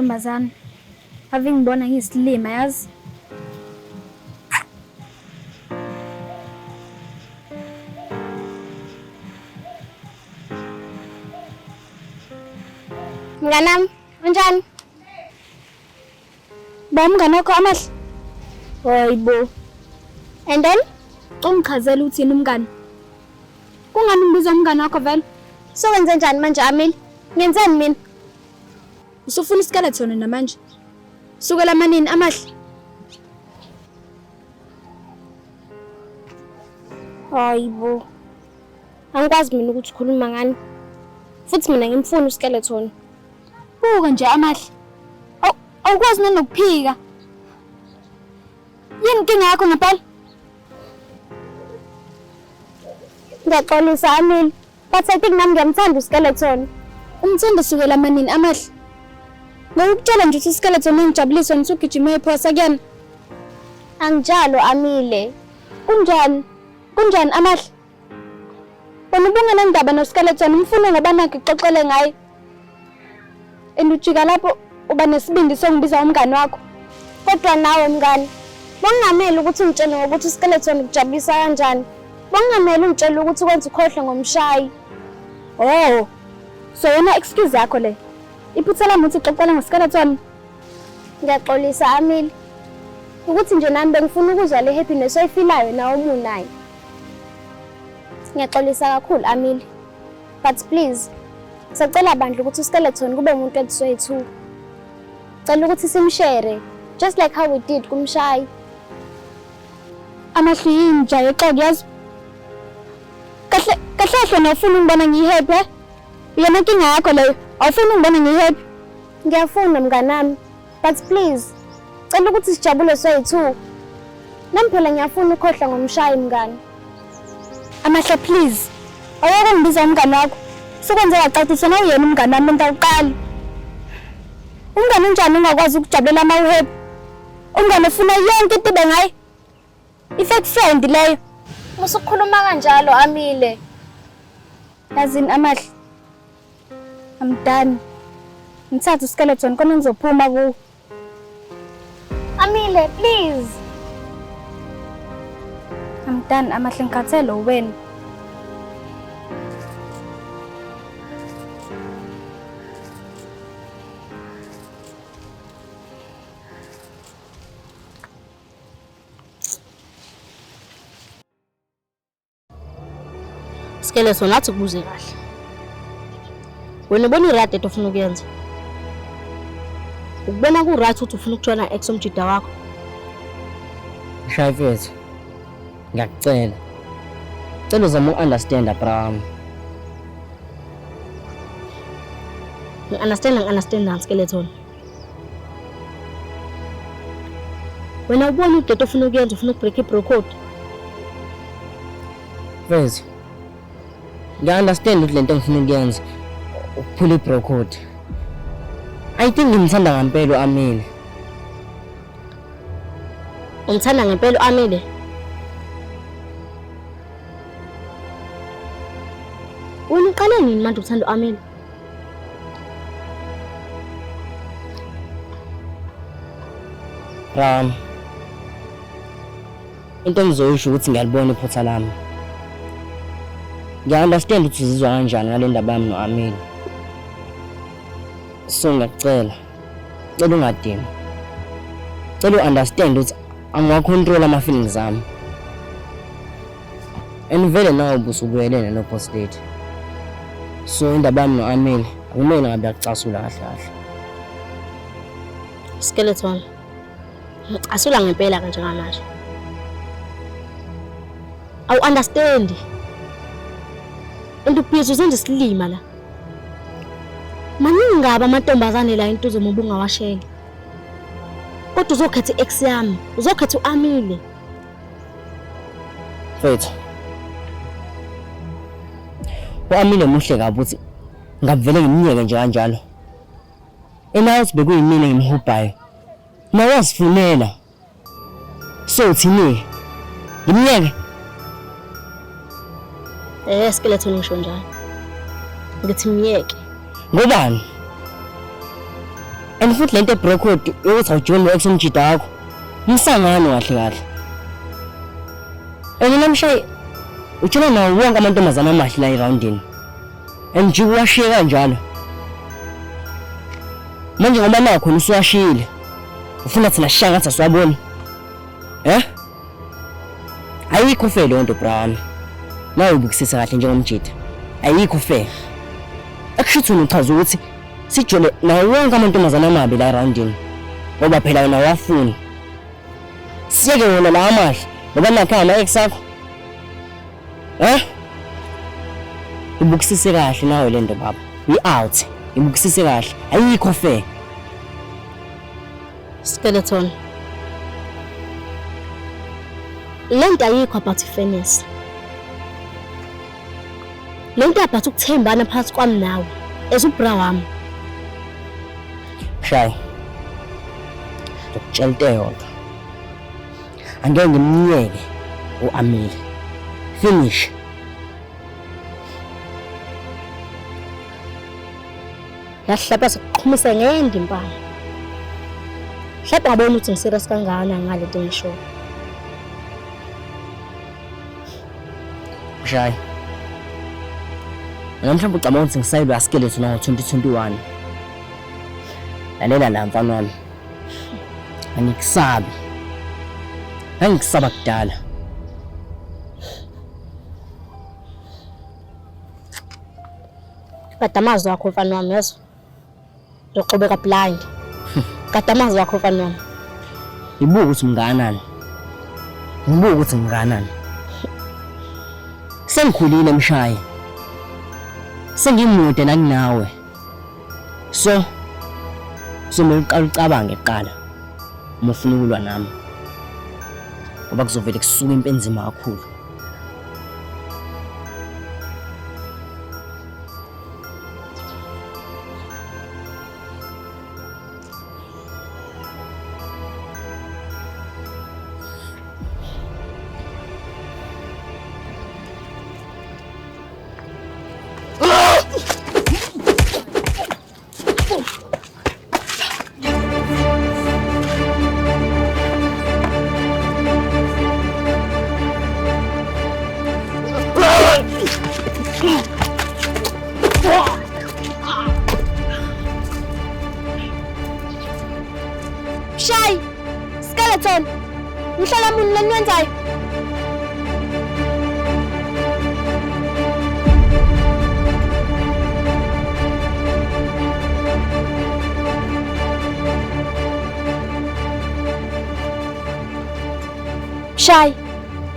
ntombazane. Ave ngibona ngiyisilima yazi. Mnganami, unjani? Ba umngane wakho amahle. Hayibo. And then Ungichazela uthini umngane? Kungani ungibiza umngane wakho vele? So wenze njani manje Amile? Ngenzeni mina? Usufuna iskeleton namanje. Sukela manini amahle. Hayibo. Angikwazi mina ukuthi ukhuluma ngani. Futhi mina ngimfuna uskeleton. Buka nje amahle. Awukwazi nanokuphika. Yini inkinga yakho ngempela? Ngiyaxolisa Amile. But I think nami ngiyamthanda uskeleton. Umthanda sukela manini amahle. Ngokukutshela nje ukuthi uskeleton ungijabulisa wena usugijima ephosa kuyena. Anginjalo Amile. Kunjani? Kunjani amahle? Wena ubungenandaba noskeleton umfune ngoba nakho ixoxele ngaye. And ujika lapho uba nesibindi songibiza umngani wakho. Kodwa nawe mngani, bokungamele ukuthi ungitshele ngokuthi uskeleton kujabulisa kanjani. Bokungamele ungitshele ukuthi kwenza ukhohlwe ngomshayi. Oh. So yona excuse yakho le. Iphutha lami ukuthi uxoxela ngoskeleton. Ngiyaxolisa Amile. Ukuthi nje nami bengifuna ukuzwa le happiness oyifilayo nawe uma unayo. Ngiyaxolisa kakhulu Amile. But please, sacela bandla ukuthi uskeleton kube umuntu wethu soyi-two. Cela ukuthi simshare, just like how we did kumshayi. Amahle yinja yexoki yazi. Kahle kahle kahle wena ufuna ungibona ngihappy eh? Iyona inkinga yakho leyo. Awufuni ungibona ngihappy. Ngiyafuna mnganami, but please, cela ukuthi sijabule soyi-two. Nami phela ngiyafuna ukhohlwa ngomshayi mngani. Amahle please. Awuyeke ngibiza umngani wakho. Sukwenze wacacisa na uyena umngani wami into awuqali. Umngani unjani ungakwazi ukujabulela uma uhappy? Umngani ufuna yonke into ibe ngaye. I-fake friend leyo. Musukukhuluma kanjalo Amile. Yazini amahle. I'm done. Ngithathe uskeleton khona ngizophuma kuwo. Amile, please. I'm done amahle ngikhathele uwena. Skeleton nathi kubuze kahle. Wena ubona i-right into ofuna ukuyenza. Ukubona ku-right ukuthi ufuna ukuthola ex omjida wakho. Shaya mfethu. Ngiyakucela. Cela uzame uku-understanda bra. Ngi-understand ngi-understand Skeleton. Wena ubona udoti ofuna ukuyenza ufuna ukubreak i-bro code. Mfethu. Ngiya-understand ukuthi lento engifuna ukuyenza ukuphula i-bro code. I think ngimthanda ngampela u-Amile. Umthanda ngempela u-Amile? Wena uqale nini manje ukuthanda u-Amile? Ram. Into engizoyisho ukuthi ngiyalibona iphutha lami. Ngiya-understand ukuthi uzizwa kanjani ngale ndaba yami no-Amile. So ngiyakucela. Cela ungadini. Cela u-understand ukuthi angiwacontrol ama-feelings ami. And vele nawe ubusubuyelene no-boss lady. So indaba yami no-Amile akumele ngabe yakucasula kahle kahle. Skeleton. Ngicasula ngempela ke njengamanje. Awu understand. And ubhizi uzenza isilima la. Maningi kabi amantombazane la into uzomuba ungawashela. Kodwa uzokhetha i-ex yami, uzokhetha u-Amile. Mfethu. U-Amile muhle kabi ukuthi ngavele ngimyeke nje kanjalo. Enayothi bekuyimina engimhubhayo. Nawe wazifunela. So uthini? Ngimyeke. Eh, skeleton ngisho njalo. Ngithi myeke. Ngobani? And futhi lento ebro code yokuthi awujoli no-ex umjida wakho umsangano kahle kahle. And namshayi utshela nawo wonke amantombazane amahle la eroundini. And nje uwashiye kanjalo. Manje ngoba nakho usuwashiyile. Ufuna thina sishaye ngathi asiwaboni. Eh? Ayikho fair leyo nto bra wami. Nawe ubukisisa kahle njengomjida. Ayikho fair. Akushuthi wena uchaza ukuthi sijole nawo wonke amantombazane amabi la eroundini. Ngoba phela wena awafuni. Siyeke wona la amahle ngoba nakho ama-ex akho. Eh? Ibukisise kahle nawe le nto baba. We out. Ibukisise kahle. Ayikho fair. Skeleton. Lento ayikho about fairness. Lento about ukuthembana phakathi kwami nawe as ubra wami. Shayi. Ngikutshela into eyodwa. Angeke ngimyeke u-Amile. Finish. Yahlapha sikuqhumise ngende impama. Mhlawumbe ngabona ukuthi ngiserious kangakanani ngale nto engishoyo. Mshayi. Mina mhlawumbe ucabanga ukuthi ngisayilwa skeleton ngo-2021. Lalela la mfana wami. Angikusabi. Ngangikusaba kudala. Kade amazwi akho mfana wami yezwa. Ngizoqhubeka blind. Kade amazwi akho mfana wami. Ngibuka ukuthi mnganani. Ngibuka ukuthi mnganani. Sengikhulile mshayi. Sengimude nakunawe. So kuzomele uqale ucabange kuqala uma ufuna ukulwa nami. Ngoba kuzovele kusuke impi enzima kakhulu. Shayi! Skeleton! Mhlola muni leniwenzayo? Shayi,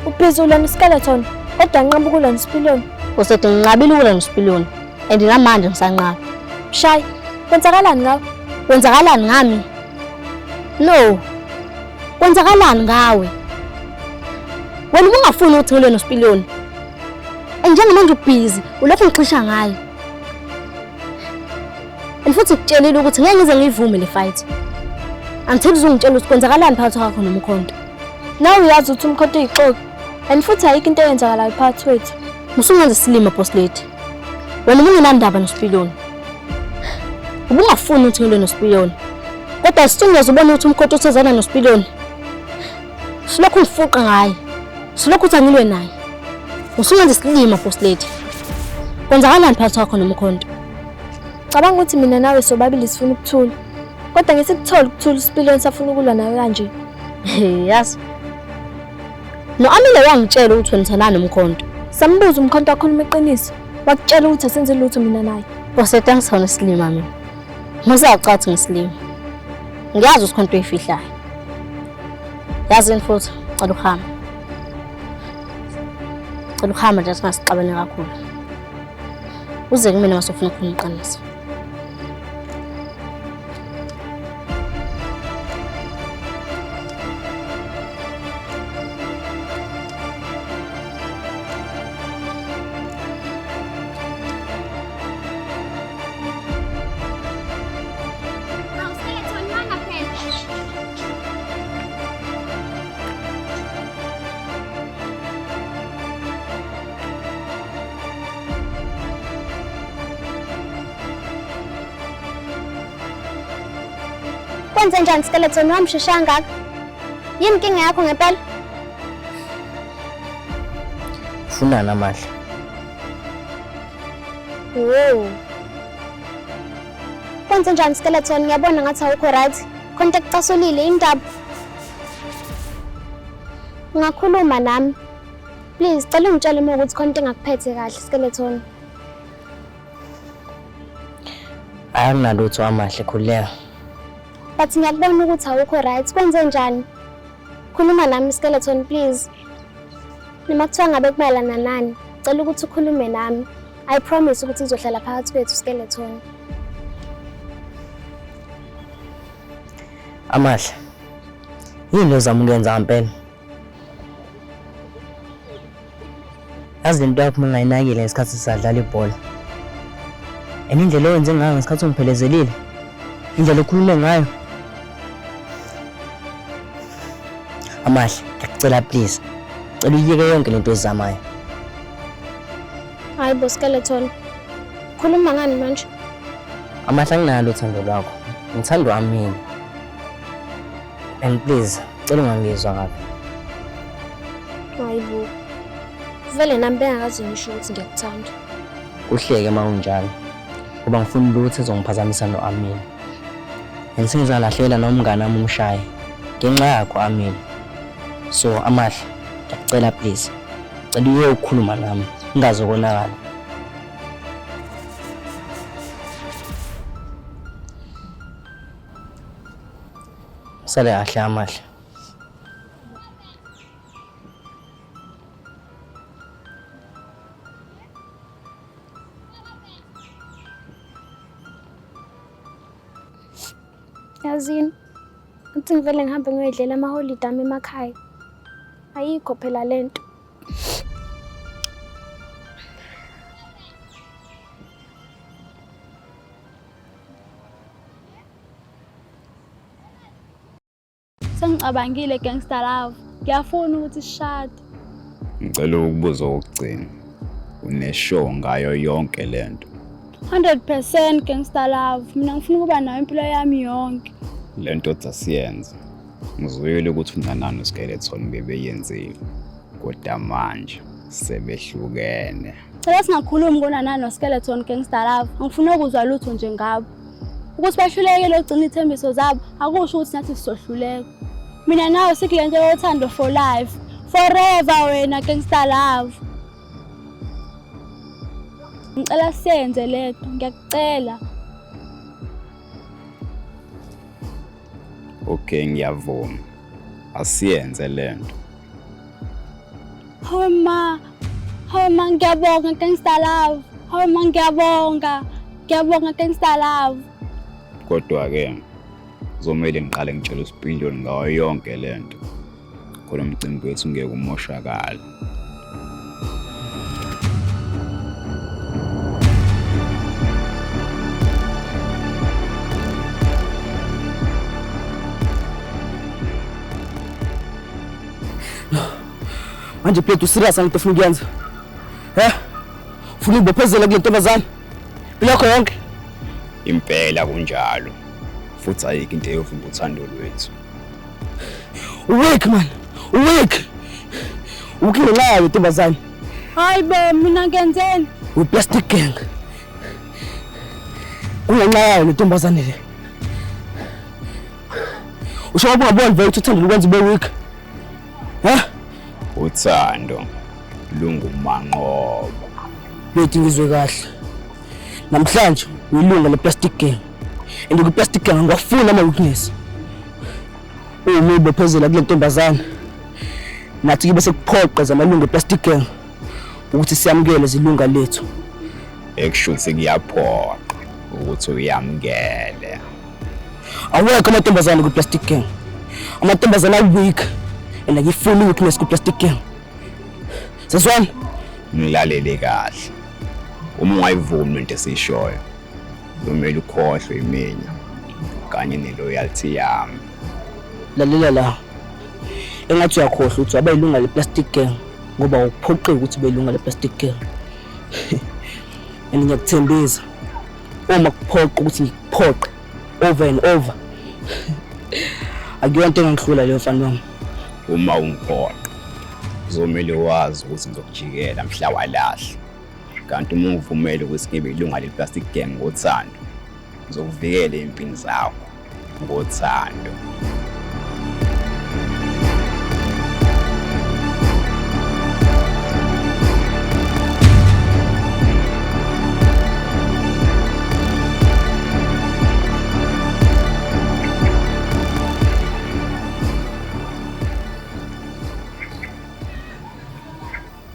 ubhizi ulwa noSkeleton, kodwa nqaba ukulwa noSpillion. Usethi nginqabile ukulwa noSpillion and namanje ngisanqaba. Shayi, kwenzakalani ngawe? Kwenzakalani ngami? No. Kwenzakalani ngawe? Wena ubungafuni ukuthi ngilwe noSpillion. And njengamanje ubhizi ulokhu ngixisha ngaye. And futhi ngikutshelile ukuthi ngeke ngize ngiyivume le fight. Until uzongitshela ukuthi kwenzakalani phakathi kwakho nomkhonto. Nawe uyazi ukuthi umkhonto uyixoki. And futhi ayikho into eyenzakalayo phakathi kwethu. Musungenza isilima boss lady. Wena ubungenandaba noSpillion. Ubungafuni ukuthi ngilwe noSpillion. Kodwa as soon as ubona ukuthi umkhonto usezana noSpillion, silokhu ngifuqa ngaye. Silokhu uthi angilwe naye. Usungenza isilima boss lady. Kwenzakalani phakathi kwakho nomkhonto? Cabanga ukuthi mina nawe sobabili sifuna ukuthula. Kodwa ngesikuthole ukuthula uSpillion safuna ukulwa nawe kanje. Yazi. No-Amile wangitshela ukuthi wena uthandana nomkhonto. Sambuza umkhonto wakhuluma iqiniso. Wakutshela ukuthi asenze lutho mina naye. Boss lady angisona isilima mina. Musacathi ngisilima. Ngiyazi ukuthi khona into oyifihlayo. Yazini futhi, cela uhambe. Cela uhambe nje singasixabene kakhulu. Uze kumina mase ufuna ukukhuluma iqiniso. Kwenze njani skeleton wamshesha kangaka? Yini inkinga yakho ngempela? Ufunani Amahle? Wow. Kwenze njani skeleton? Ngiyabona ngathi awukho right. Khona into ekucasulile indaba. Ungakhuluma nami. Please, cela ungitshele uma ukuthi khona into engakuphethe kahle skeleton. Hayi akunalutho Amahle, khululeka. But ngiyakubona ukuthi awukho right. Kwenze njani? Khuluma nami skeleton please. Noma kuthiwa ngabe kumayelana nani, cela ukuthi ukhulume nami. I promise ukuthi ngizohlala phakathi kwethu skeleton. Amahle. Yini ozama ukuyenza ngempela? Yazi lento yakho uma ungayinakile ngesikhathi sisadlala ibhola. And indlela owenze ngayo ngesikhathi ungiphelezelile, indlela okhulume ngayo. Amahle, ngiyakucela please. Cela uyiyeke yonke lento oyizamayo. Hayi bo skeleton. Khuluma ngani manje? Amahle anginalo uthando lwakho. Ngithandwa mina. And please, cela ungangizwa kabi. Hayi bo. Vele nami bengakaze ngisho ukuthi ngiyakuthanda. Kuhleke uma unjalo. Ngoba ngifuna lutho ezongiphazamisa no-Amina. And sengizalahlela nomngane wami umshaye. Ngenxa yakho Amina. So Amahle, ngiyakucela please. Cela uye ukukhuluma nami. Ngingazokonakala. Sale kahle Amahle. Yazini, uthi ngivele ngihambe ngiyoyidlela amaholide ami emakhaya. Ayikho phela lento. Sengicabangile gangster love. Ngiyafuna ukuthi sishade. Ngicela ukubuza okugcina. Uneshow ngayo yonke lento. 100% gangster love. Mina ngifuna ukuba nayo impilo yami yonke. Lento othi asiyenze. Ngizwile ukuthi uNanana noSkeleton bebeyenzile. Kodwa manje sebehlukene. Cela singakhulumi ngoNanana noSkeleton gangster love. Angifuni ukuzwa lutho nje ngabo. Ukuthi bahlulekile ukugcina iy'thembiso zabo akusho ukuthi nathi sizohluleka. Mina nawe sikule nto yothando for life. Forever wena gangster love. Ngicela siyenze lento, ngiyakucela. Okay, ngiyavuma. Asiyenze lento. Hawe ma, hawe ma ngiyabonga gangster love. Hawe ma ngiyabonga. Ngiyabonga gangster love. Kodwa ke kuzomele ngiqale ngitshele uSpillion ngayo yonke lento. Khona umcimbi wethu ngeke umoshakale. Manje Pete userious ngento ofuna ukuyenza? Eh? Ufuna ukubophezela kule ntombazane? Impilo yakho yonke? Impela kunjalo. Futhi ayikho into eyovimba uthando lwethu. Uweak man. Uweak. Uweak ngenxa yayo ntombazane. Hayi bo, mina ngenzeni? We plastic gang. Kungenxa yayo le ntombazane le. Usho ngoba ungaboni vele ukuthi uthando lukwenza ube weak. Ha? Uthando lungumanqoba. Bethi ngizwe kahle. Namhlanje uyilunga le-plastic gang. And kwi-plastic gang angiwafuni ama-weakness. Uma uyibophezela kule ntombazane nathi kibe sekuphoqa zamalungu e-plastic gang ukuthi siyamukele zilunga lethu. Ekushuthi kuyaphoqa ukuthi uyamukele. Awekho amantombazane kwi-plastic gang. Amantombazane a-weak and angiyifuni i-weakness kwi-plastic gang. Sezwana? Ngilalele kahle. Uma ungayivumi into esiyishoyo, kumele ukhohlwe imina kanye ne-loyalty yami. Lalela la. Engathi uyakhohlwa ukuthi waba ilunga le-plastic gang ngoba ukuphoqile ukuthi ube ilunga le-plastic gang. And ngiyakuthembisa uma kuphoqa ukuthi ngikuphoqe over and over. Akuyona into engangihlula leyo mfana wami. Uma ungiphoqa kuzomele wazi ukuthi ngizokujikela mhla walahla. Kanti uma ungivumela ukuthi ngibe ilunga le-plastic gang ngothando, ngizokuvikela ey'mpini zakho ngothando.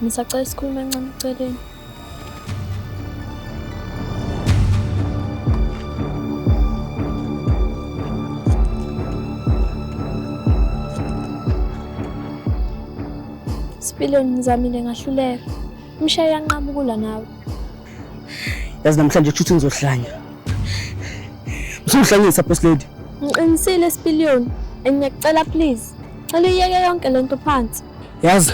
Ngisacela sikhulume kancane eceleni. Sipilweni ngizamile ngahluleka. Umshayi uyanqaba ukulwa nawe. Yazi namhlanje kusho ukuthi ngizohlanya. Usungihlanyisa boss lady. Ngiqinisile Sipiliyoni and ngiyakucela please. Cela uyiyeke yonke lento phansi. Yazi.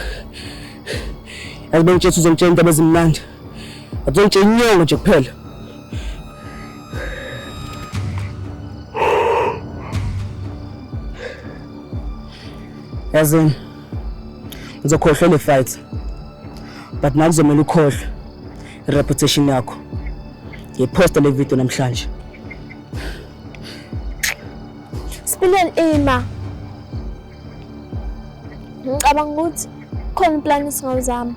Yazi bengitshela ukuthi uzongitshela indaba ezimnandi. Uzongitshela inyongo nje kuphela. Yazini. Ngizokhohlwa le fight. But nawe kuzomela ukhohlwe i-reputation yakho. Ngiyiphosta le video namhlanje. Sipiliyoni ima. Ngicabanga ukuthi khona iplani esingawuzama.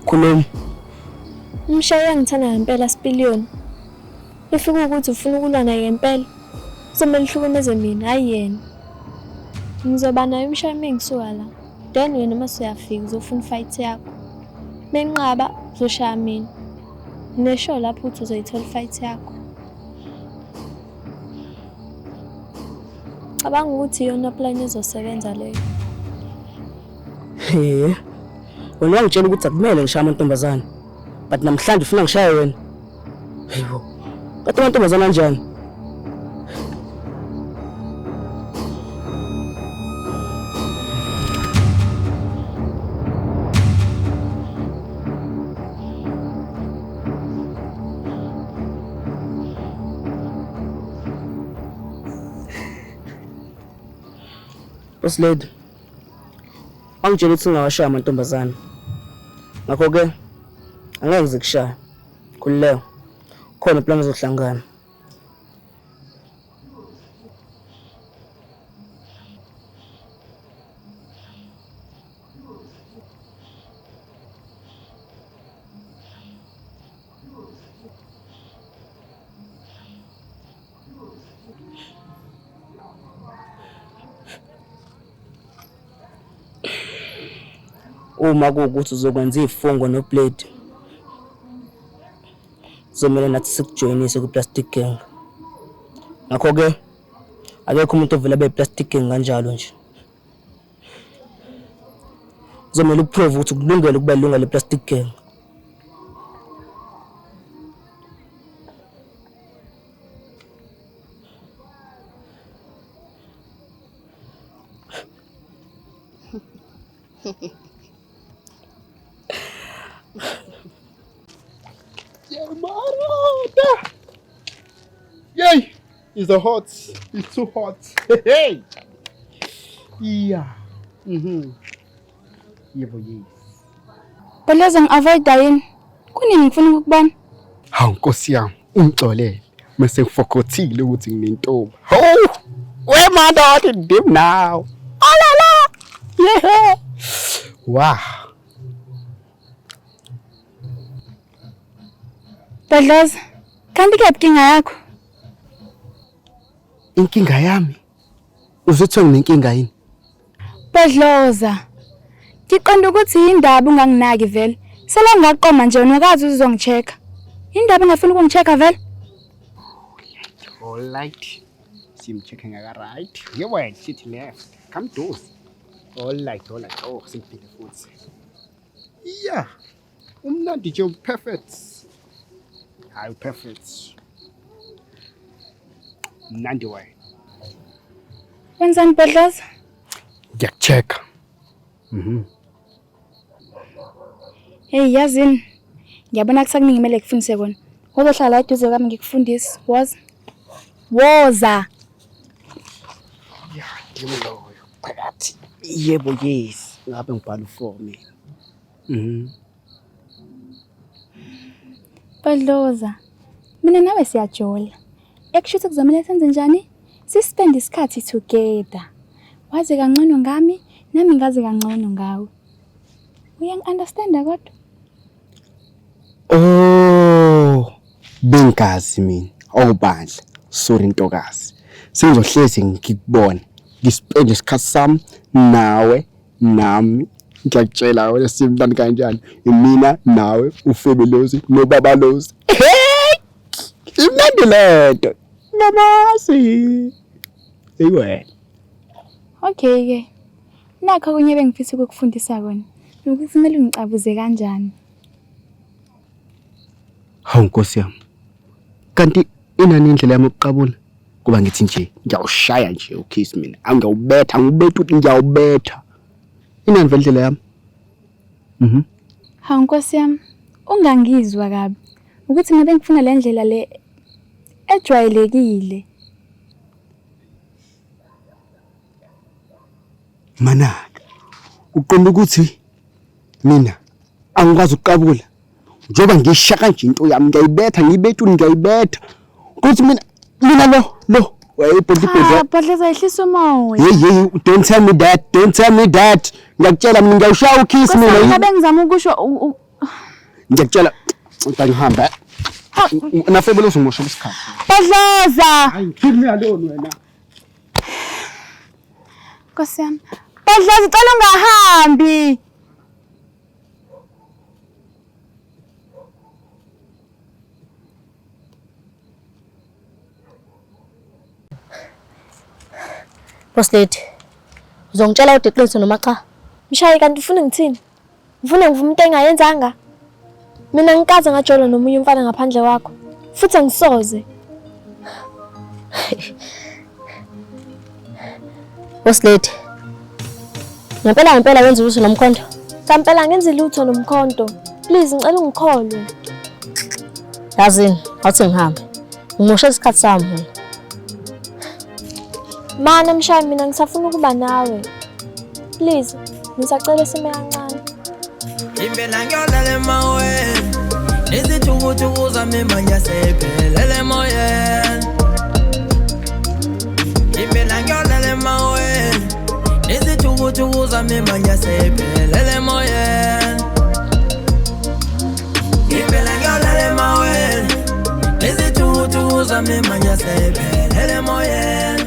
Khuluma. Umshayi uyangithanda ngempela Sipiliyoni. Ifika ukuthi ufuna ukulwa naye ngempela. Kuzomele uhlukumeze mina, hhayi yena. Ngizoba naye umshayi uma ngisuka la. Then wena uma usuyafika uzofuna ifight yakho. Menqaba uzoshaya mina. Ngineshow lapho ukuthi uzoyithola ifight yakho. Cabanga ukuthi iyona plan ezosebenza leyo. He. Wena wangitshela ukuthi akumele ngishaye amantombazane. But namhlanje ufuna ngishaye wena. Hayibo. Kanti amantombazane anjani? Boss lady, wangitshela ukuthi ungawashaya amantombazane. Ngakho-ke angeke ngize kushaya. Khululeka. Khona plan ezohlangana. Uma kuwukuthi uzokwenza izifungo noBlade, kuzomele nathi sikujoyinise kwi-plastic gang. Ngakho-ke akekho umuntu ovele abe yi-plastic gang kanjalo nje. Kuzomele uprove ukuthi ukulungele ukuba ilunga le-plastic gang. Yay! It's a hot. It's too hot. Hey! Yeah. Mhm. Yebo yes. Baloza ngi-avoida yini? Kunini ngifuna ukukubona? Hawu Nkosi yami, ungixolele. Mase ngifokothile ukuthi nginentombi. Hawu! We madoda ndim now. Alala! Yeah. Wow. Bhadlaza, kanti kuyaphi inkinga yakho? Inkinga yami? Uzothiwa nginenkinga yini? Bhadloza, ngiqonda ukuthi yindaba unganginaki vele. Sele ngaqoma nje wena ukazi uzongi-check-a. Yindaba ungafuni ukungi-check-a vele? All right. Simcheck ngaka right. Yebo, sithi left. Come duze. All right, all right. Oh, simphinde futhi. Yeah. Umnandi nje perfect. Hayi perfect. Mnandi wena. Wenzani Bhodloza? Ngiyakuchecka. Mhm. Hey yazini. Ngiyabona kusakuningi kumele ngikufundise kona. Wozohlala la eduze kwami ngikufundise. Woza. Woza. Yimi loyo phakathi. Yebo yes, ngabe ngibhala u-4 mina. Mhm. Badloza, mina nawe siyajola. Ekushuthi kuzomele senze njani? Sispend isikhathi together. Wazi kangcono ngami, nami ngazi kangcono ngawe. Uyangi-understanda kodwa? Oh, bengazi mina. Oh bandla, sorry ntokazi. Sengizohlezi ngikubona. Ngispende isikhathi sami nawe nami. Ngiyakutshela wena simnandi kanjani. Imina nawe ufebelozi nobabalozi. Hey! Imnandi lento. Mamasi. Hey wena. Okay ke. Nakho okunye bengifisa ukukufundisa kona. Nokuthi kumele ungicabuze kanjani. Hawu Nkosi yami. Kanti inani indlela yami yokuqabula? Kuba ngithi nje ngiyawushaya nje ukiss mina. Angiyawubetha, ngibetha ukuthi ngiyawubetha. Inani vele indlela yami? Mhm. Hawu Nkosi yami, ungangizwa kabi. Ukuthi ngabe ngifuna le ndlela le ejwayelekile. Manaka. Uqonda ukuthi mina angikwazi ukuqabula njengoba ngisha kanje into yami ngiyayibetha ngiyibetha ngiyayibetha ukuthi mina mina lo lo wayebhodla bhodla yehlisa umoya. Hey hey, don't tell me that, don't tell me that. Ngiyakutshela mina ngiyawushaya ukiss mina. Ngabe ngizama ukusho Ngiyakutshela ngicela ngihambe. Nafebele uzongimoshela isikhathi. Bhodloza. Hayi leave me alone wena. Nkosi yami. Bhodloza cela ungahambi. Boss lady, uzongitshela kodwa iqiniso noma cha? Mshayi kanti ufuna ngithini? Ngifuna ngivume into engayenzanga. Mina ngikaze ngajola nomunye umfana ngaphandle kwakho. Futhi angisoze. Boss lady. Ngempela ngempela wenza ukuthi nomkhonto. Cha mpela ngenzi lutho nomkhonto. Please ngicela ungikholwe. Yazini, awuthi ngihambe. Ngimoshe isikhathi sami mina. Mana mshayi mina ngisafuna ukuba nawe. Please, ngisacela sime kancane. Impela ngiyolala emaweni Izithukuthuku zami manje seyiphelele emoyeni Impela ngiyolala emaweni Izithukuthuku zami manje seyiphelele emoyeni Impela ngiyolala emaweni Izithukuthuku zami manje seyiphelele emoyeni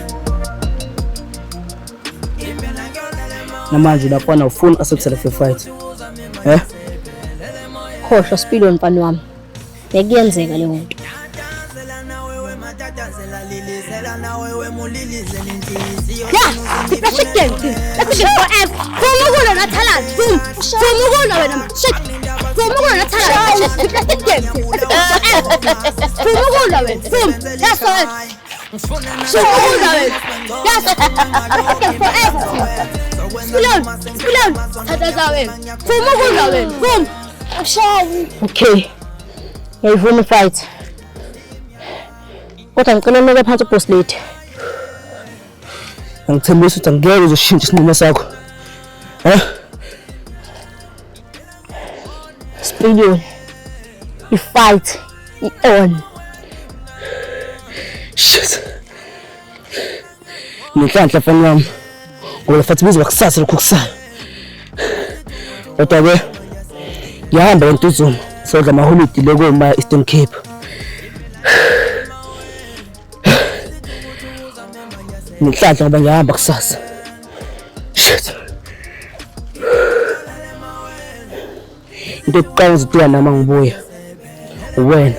Namanje lapana ufuna accept le fight. Eh? Khohlwa Sipilwe mfana wami. Ngeke kuyenzeka leyo nto. Ya, siplastic gang thina. Let's go forever. Vuma ukulwa nathalala. Vuma. Vuma ukulwa wena man. Shit. Vuma ukulwa nathalala. Siplastic gang thina. Let's go forever. Vuma ukulwa wena. Vuma. That's all. Vuma ukulwa wena. Yes. Plastic gang forever. Spilon. Spilon. Thatha wena. Vuma ukulwa wena. Vuma. Mshayi. Okay. Ngiyayivuma ifight. Kodwa ngicela unike phansi uboss lady. Ngithembisa ukuthi angeke uzoshintsha isinqumo sakho. Eh? Spillion. I-fight i-on. Shit. Nenhlanhla mfana wami. Ngoba fathi bizoba kusasa lokhu kusayo. Kodwa ke ngiyahamba eNtuzuma sodla amaholidi lokoma Eastern Cape. Nenhlanhla ngoba ngiyahamba kusasa. Shit. Into yokuqala ngizodinga nami ngibuya. Uwena.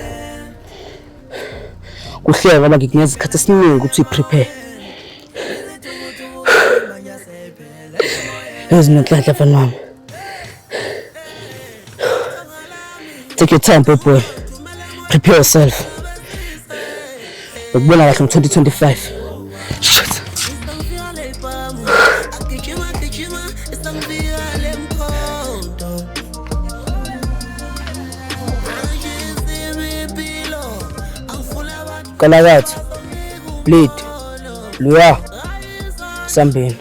Kuhleka ngoba ngikunikeza isikhathi esiningi ukuthi uyiprepare. Yazi nenhlanhla mfana wami. Take your time, boy. Prepare yourself. Ukubona kahle ngo-2025. Shit. Kalakathi. Blade. Luya. Sambeni.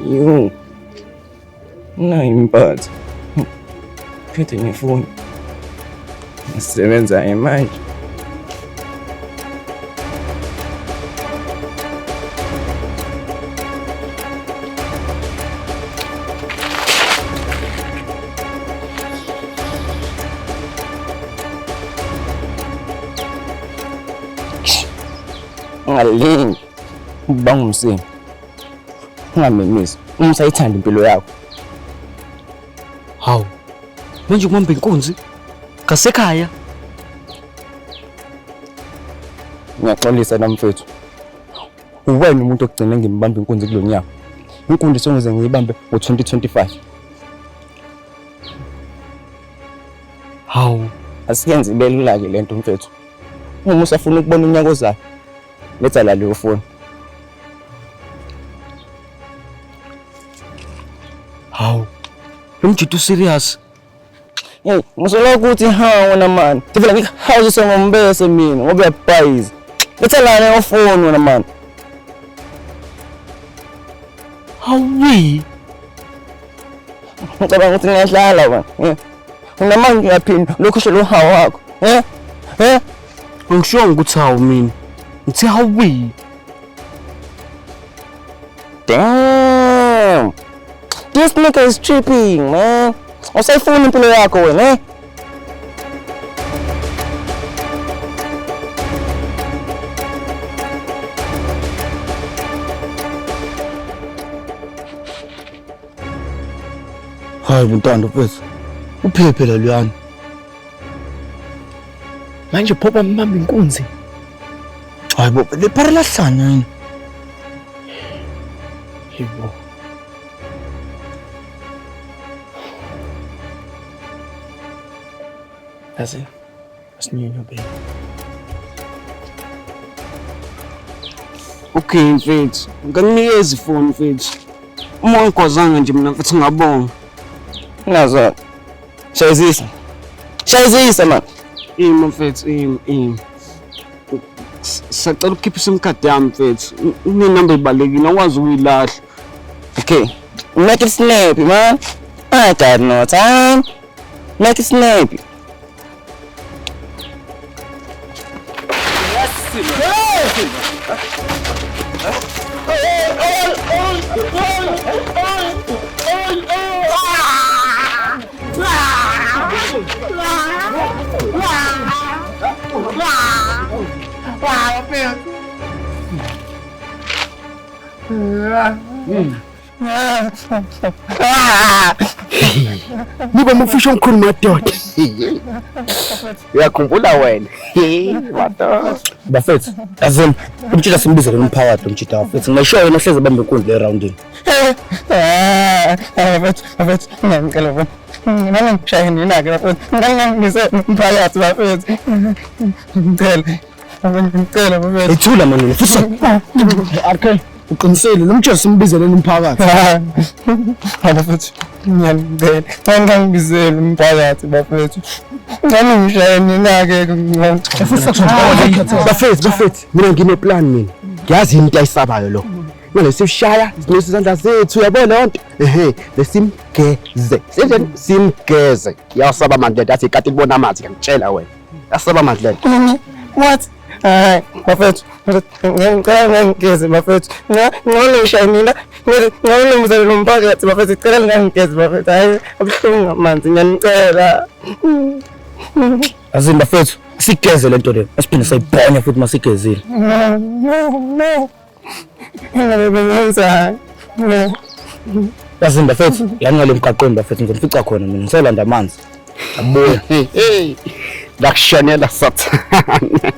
Yo, nayi impatha. Phethe nefoni. Ngisebenza manje. Ungalingi ukubanga umsindo. Ungamemezi. Uma usayithanda impilo yakho. Hawu. Manje ukubamba inkunzi ngasekhaya. Ngiyaxolisa na mfethu. Uwena umuntu ogcina ngimbamba inkunzi kulo nyaka. Inkunzi sengize ngiyibambe ngo-2025. Hawu, asiyenze ibe lula-ke lento mfethu. Uma usafuna ukubona unyaka ozayo, letha la leyo foni. Hawu, lo mjita userious. Hey, ngisola ukuthi hawu wena mani. Ngivela ngikuhawuzise ngombese mina ngoba uyabhayiza. Letha la leyo foni wena mani. Hawu. Ngicabanga ukuthi ngiyadlala wena. Unamanje ngiyaphinda lokhu usho lo hawu wakho. Eh? Angishongo ukuthi hawu mina. Ngithe hawu. Damn. This nigga is tripping, man. Usayifuna impilo yakho wena, eh? Hayi buntando mfethu. Uphephe la luyana. Manje pho bambamba inkunzi. Hayi bo, le phara lahlanya yini? Yebo. Yazi, asinyonyobe. Okay mfethu, ngikunikeza ifoni mfethu. Uma ungikhozanga nje mina mfethu ngabonga. Nazo. Shayizisa. Shayizisa man. Ima mfethu, ima. Sacela ukukhipha iSIM card yami mfethu. Inenamba ebalekile, awukwazi ukuyilahla. Okay. Make it snappy, man. I got no time. Make it snappy. Niba mufisho omkhulu madoda. Uyakhumbula wena. Madoda. Bafethu, yazini umtshita simbizele umphakathi umtshita bafethu. Ngisho wena ohleze bambe inkundla eroundini. Bafethu, ngiyacela bafethu. Mina ngishaye nina-ke bafethu. Ngangise umphakathi bafethu. Ngicela bafethu. Ethula manje futhi. RK, uqinisele lo mtshita simbizele umphakathi. Bafethu, ngiyacela. Ngangibizele umphakathi bafethu. Ngangishaye nina-ke. Bafethu, mina ngineplan mina. Ngiyazi into ayisabayo lo. Manje sishaya nesizandla zethu uyabona leyo nto. Ehe, lesimgeze. Senzeni simgeze. Yasaba manje athi ikati libona amanzi ngiyakutshela wena. Asaba amanzi lento. What? Hayi, bafethu, ngicela ngangigeze bafethu. Ngcono ngishaye mina, ngcono ngizele nomphakathi bafethu, ngicela ngangigeze bafethu. Hayi, abuhlungu amanzi, ngiyanicela. Azini bafethu, sigeze lento le. Asiphinde sayibhonya futhi masigezile. No, no. Ngabe bengenzani? Yazini bafethu, yani ngale mgaqweni bafethu ngizonifica khona mina ngisolanda amanzi. Abuya. Hey, lakushonela sathana.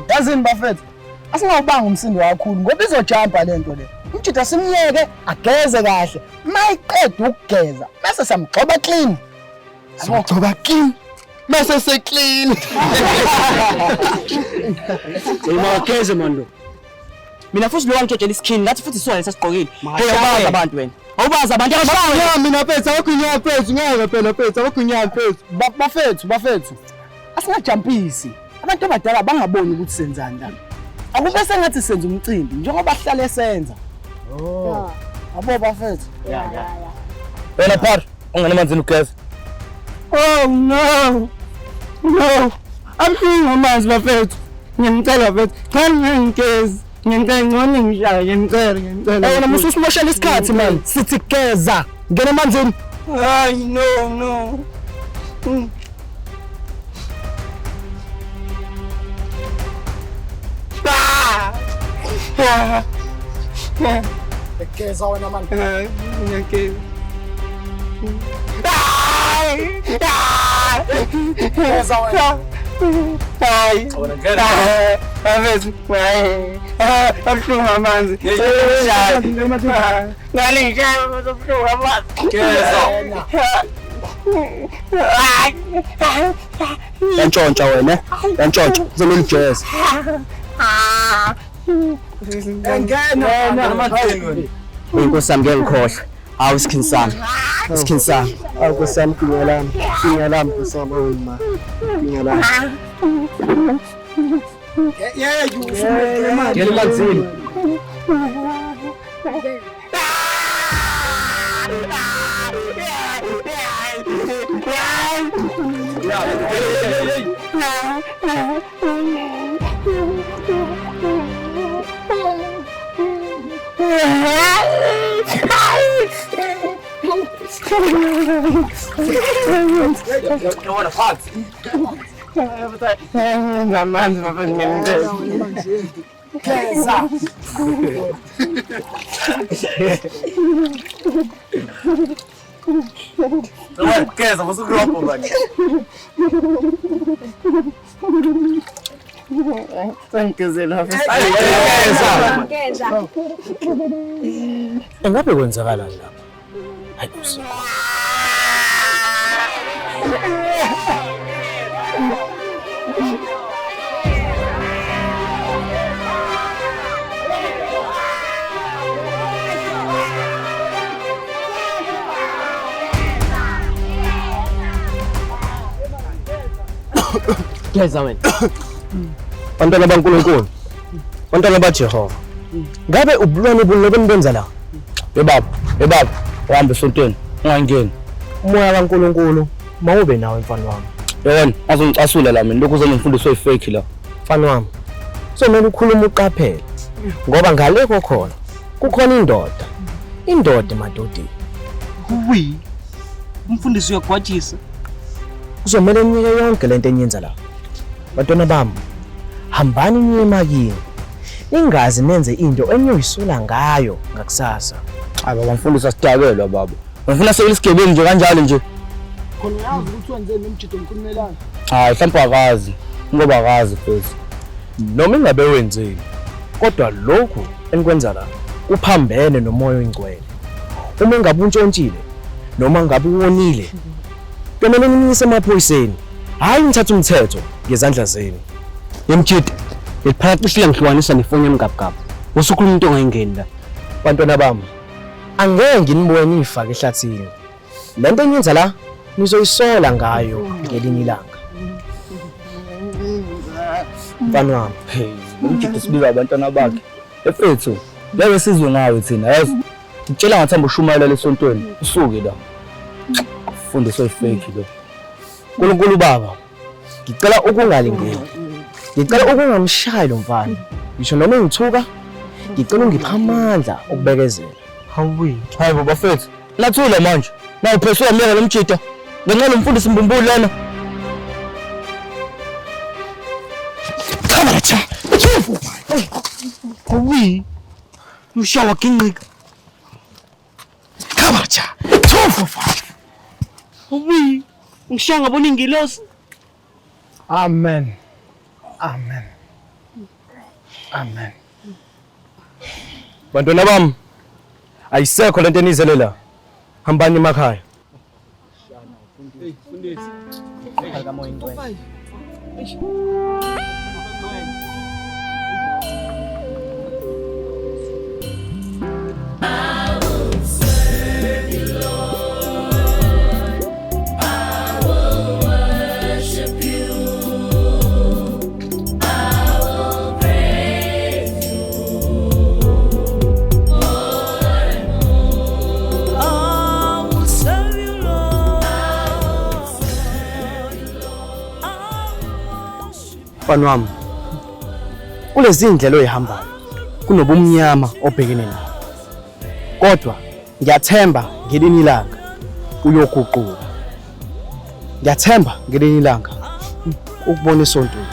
Yazini bafethu, asingawubanga umsindo kakhulu ngoba izojampa lento le. Umjida simyeke ageze kahle. Mayiqeda ukugeza bese siyamgxoba clean. Simgxoba clean. Bese se clean. Uyimageze man lo. Mina futhi lo wangitshotshela isikhini ngathi futhi isona lesasigqokile. Hey awubazi abantu wena. Awubazi abantu abashayo. Mina mfethu awukhunywa mfethu ngeke phela mfethu awukhunywa mfethu. Bafethu bafethu. Asingajampisi. Abantu abadala bangaboni ukuthi senzani la. Akube sengathi senza umcimbi njengoba sihlale senza. Oh. Abo bafethu. Yeah yeah. Wena par ungena emanzini ugeze. Oh no. No. Abuhlungu amanzi bafethu. Ngiyamcela bafethu. Cha ngingigezi. Ngiyamcela ngcono ngishaye ngiyamcela ngiyamcela. Wena musu usimoshela isikhathi man. Sithi geza. Ngena emanzini. Hayi no no. Geza wena man. Ngiyageza. Geza wena. Hayi. Bafethu. Abuhlungu amanzi. Ngalishaya abuhlungu amanzi. Geza. Yantshontsha wena. Yantshontsha. Uzomela ujeze. Ngena. Inkosi yami ngeke ngikhohlwe. Hawu isikhini sami. Isikhini sami. Awu Nkosi yami kinga lami. Kinga lami Nkosi yami awu ma. Kinga lami. Yeah, you Ngena emanzini. Ngamanzi bafethu ngiyamcela. Geza. Geza musukurobho manje. Sengigezela bafethu. Geza. Engabe kwenzakalani lapha? Hayi usiku. Geza wena. Bantwana baNkulunkulu. Bantwana baJehova. Ngabe ubulwane bunobenza la? Yebaba, yebaba, uhambe esontweni, ungangeni. Umoya kaNkulunkulu mawube nawe mfana wami. Yewena, azongicasula la mina, lokhu uzongifundisa oyifake la. Mfana wami, somele ukhuluma uqaphele ngoba ngale kokhona kukhona indoda. Indoda emadodeni. Kuwi. Umfundisi uyagwajisa. Kuzomele niyeke yonke lento eniyenza la. Bantwana bami, hambani niye emakini. Ningazi nenze into eniyoyisola ngayo ngakusasa. Hayi baba mfundisi asidakelwa baba. Ngifuna sekele isigebengu nje kanjalo nje. Khona uyazi ukuthi wenzeni nomjido omkhulumelana. Hayi mhlawumbe akazi. Ngoba akazi futhi. Noma ingabe wenzeni, kodwa lokhu enikwenza la kuphambene nomoya oyingcwele. Uma engabe untshontshile noma ngabe uwonile, kumele nimyise emaphoyiseni, hhayi nithathe umthetho ngezandla zenu. Yemjida, leliphakathi liyangihlukanisa nefoni yami gabugabhu. Usukhuluma into ongayingeni la. Bantwana bami, angeke nginibone niyifake ehlathini. Le nto eniyenza la nizoyisola ngayo ngelinye ilanga. Mfana wami. Hey, umjida sibiza abantwana bakhe. Efethu, ngeke sizwe ngawe thina, yazi. Ngikutshela ngathi hamba ushumayela lesontweni, usuke la. Fundiswe ifake lo. Nkulunkulu baba, ngicela ukungalingeki. Ngicela ukungamshayi lo mfana. Ngisho noma engithuka, ngicela ungiphe amandla okubekezela. Hawu, hayi bo bafethu. Nathula manje. Nawu phela suyamyeka lo mjida. Ngenxa lomfundisi mbumbulu lana. Cha. Hawu. Ushawa ginqika. Khabacha. 2 4 5. Hawu. Ngishaya ngabona ingilosi. Amen. Amen. Amen. Bantwana bami, ayisekho lento enizele la. Hambani emakhaya. Hey, mfundisi. Mfana wami, kulezi ndlela oyihambayo kunobumnyama obhekene nabo, kodwa ngiyathemba ngelinye ilanga uyoguquka. Ngiyathemba ngelinye ilanga ukubona esontweni.